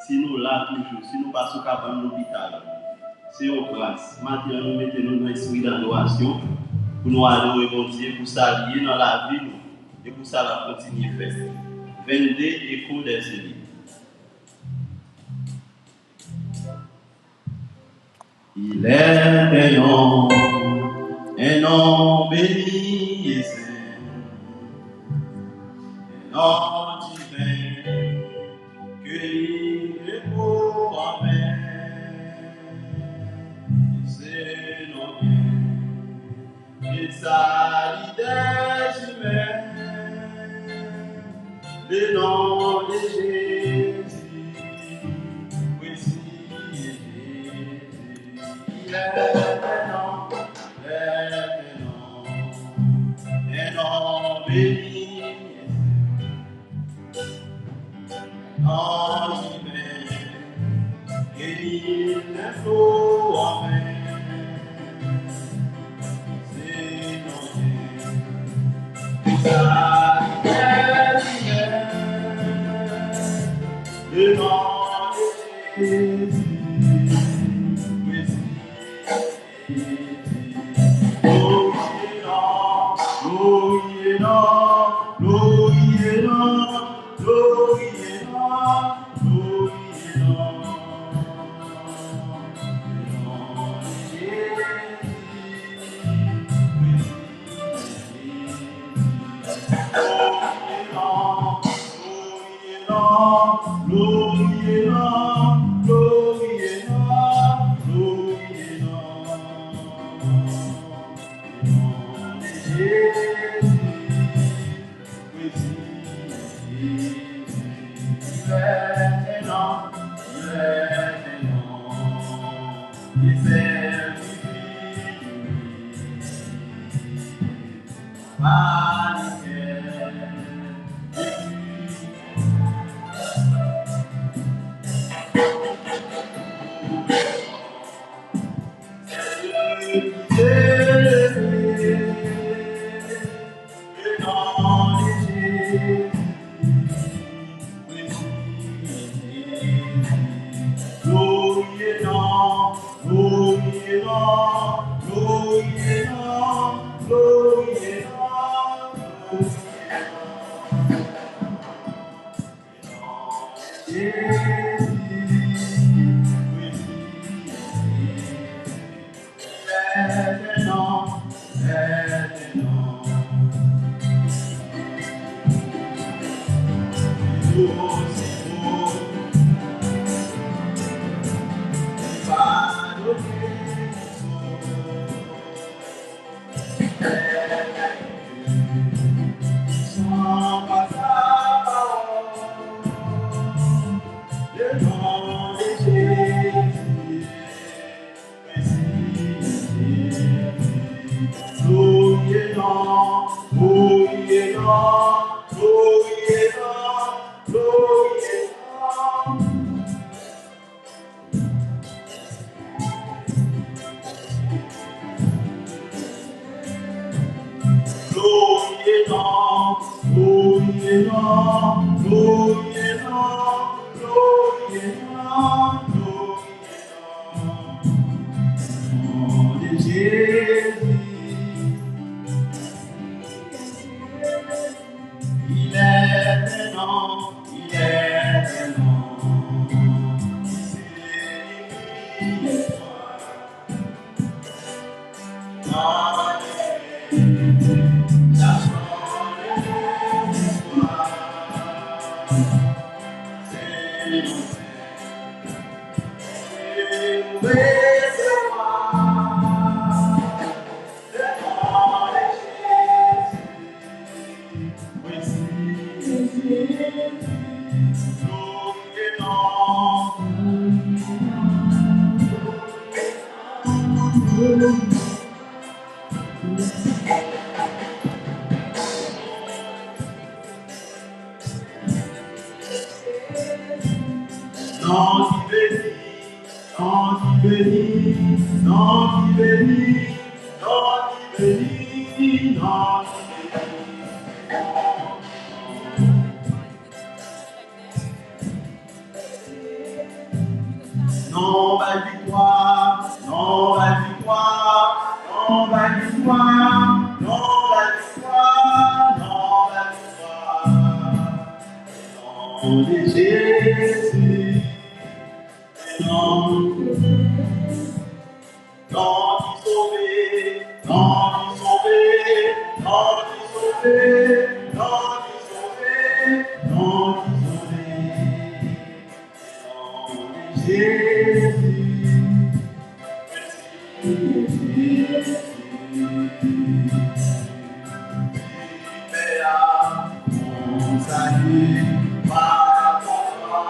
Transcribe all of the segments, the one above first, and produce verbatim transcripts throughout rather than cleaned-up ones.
Si nou la toujou, si nou pa sou kabann lopital, se yon gras. Maten an, nou mete nou nan espri dadorasyon pou nou adore Bondye, pou sa l ye nan lavi nou, e pou sa l ap kontinye fè. Vennde, Echo des Élites. Il est un nom, un nom béni et saint, un nom divin que nul ne peut en vain. Ce nom vient et salue des humains. Le nom de Jésus, oui, si Jésus, il est un nom, il est un nom, un nom béni. Non ki beni, non ki beni, non ki beni, non ki beni, non ki beni. Non ki sove, non ki sove, non ki sove, non ki sove, non ki sove. Non de Jezi. Mèsi Jezi. Sipè a, bon sali, pa kontan.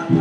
Si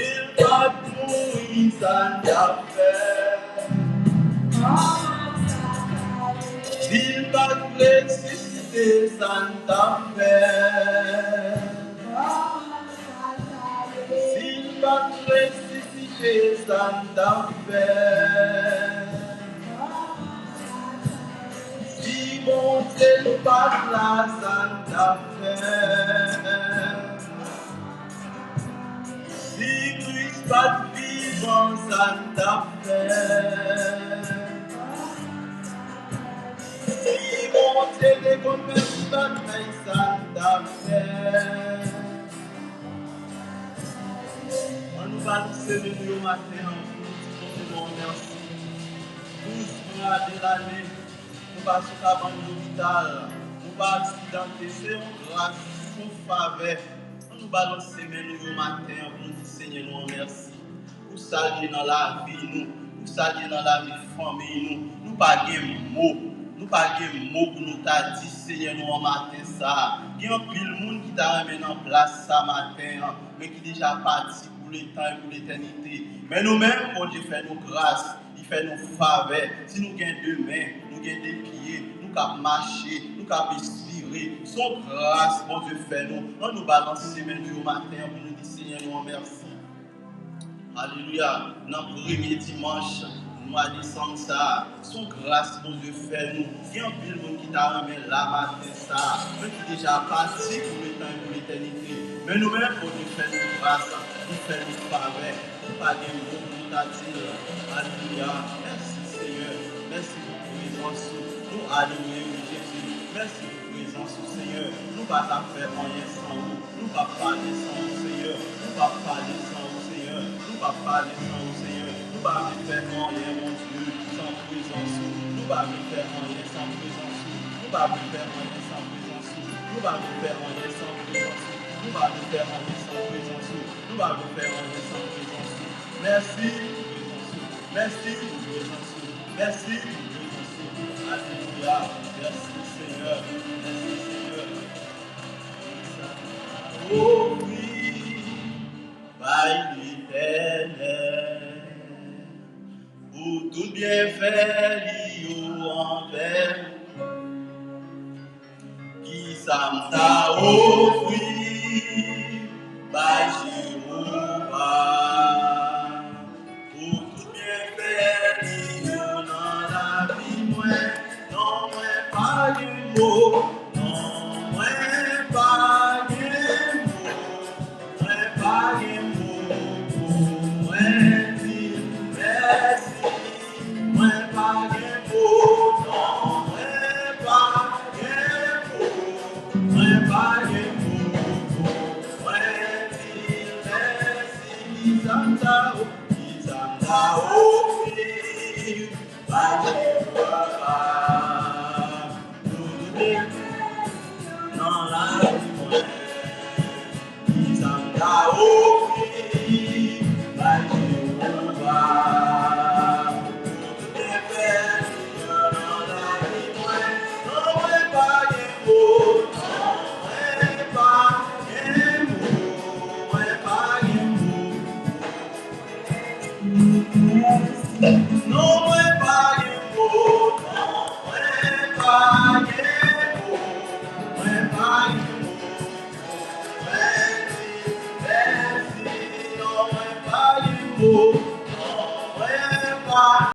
l pa t mouri, sa n t ap fè? Si l pa t resisite, sa n t ap fè? Si l pa t resisite, sa n t ap fè? Si Bondye l pa t la, sa n t ap fè? Si Kris pa t vivan, sa n t ap fè? Si Bondye te konn fè tout bagay, sa n t ap fè? Ann nou balanse men nou yo maten an pou nou di Bondye nou mèsi. Douz mwa de lane, nou pa sou kabann lopital, nou pa aksidante, se yon gras, se yon favè. Ann nou balanse men nou yo maten an pou nou di Senyè nou an mèsi. Pou sa l ye nan lavi nou, pou sa l ye nan lavi fanmiy nou. Nou pa gen mo, nou pa gen mo pou nou ta di Senyè nou an maten sa a. Gen anpil moun ki ta renmen nan plas sa maten an, men ki deja pati pou letan e pou letènite. Men nou menm, Bondye fè nou gras, li fè nou favè. Si nou gen de men, nou gen de pye, nou kab mache, nou kab espire. Se yon gras Bondye fè nou. Ann nou balanse men nou yo maten an pou nou di Senyè nou an mèsi. Alelouya. Nan premye dimanch mwa desanm sa a, se yon gras Bondye fè nou. Gen anpil moun ki ta renmen la maten sa a, men ki deja pati pou letan e pou letènite. Men nou menm, Bondye fè nou gras, li fè nou favè. Nou pa gen mo pou nou ta di l. Alelouya. Mèsi, Senyè. Mèsi pou prezans ou. Nou adore w, Jezi. Mèsi prezans ou, Senyè. Nou pa t ap fè anyen san ou. Nou p ap pale san ou, Senyè. Nou p ap pale san ou, Senyè. Nou p ap pale san ou, Senyè. Nou pa vle fè anyen, Bondye, san prezans ou. Nou pa vle fè anyen san prezans ou. Nou pa vle fè anyen san prezans ou. Nou pa vle fè anyen san prezans ou. Nou pa vle fè anyen san prezans ou. Nou pa vle fè anyen san prezans ou. Mèsi pou prezans ou. Mèsi pou prezans ou. Mèsi pou prezans ou. Alelouya. Mèsi, Senyè. Mèsi, Senyè. Ofri bay Letènèl pou tout byenfè li yo anvè nou. Kisa m ta ofri bay Jewova pou tout byenfè li yo nan lavi mwen? Non, mwen pa gen mo. Non, mwen pa gen mo. Mwen pa gen mo pou mwen di mèsi. Mwen pa gen mo, non, mwen pa gen mo. Mwen pa gen mo. Nan la,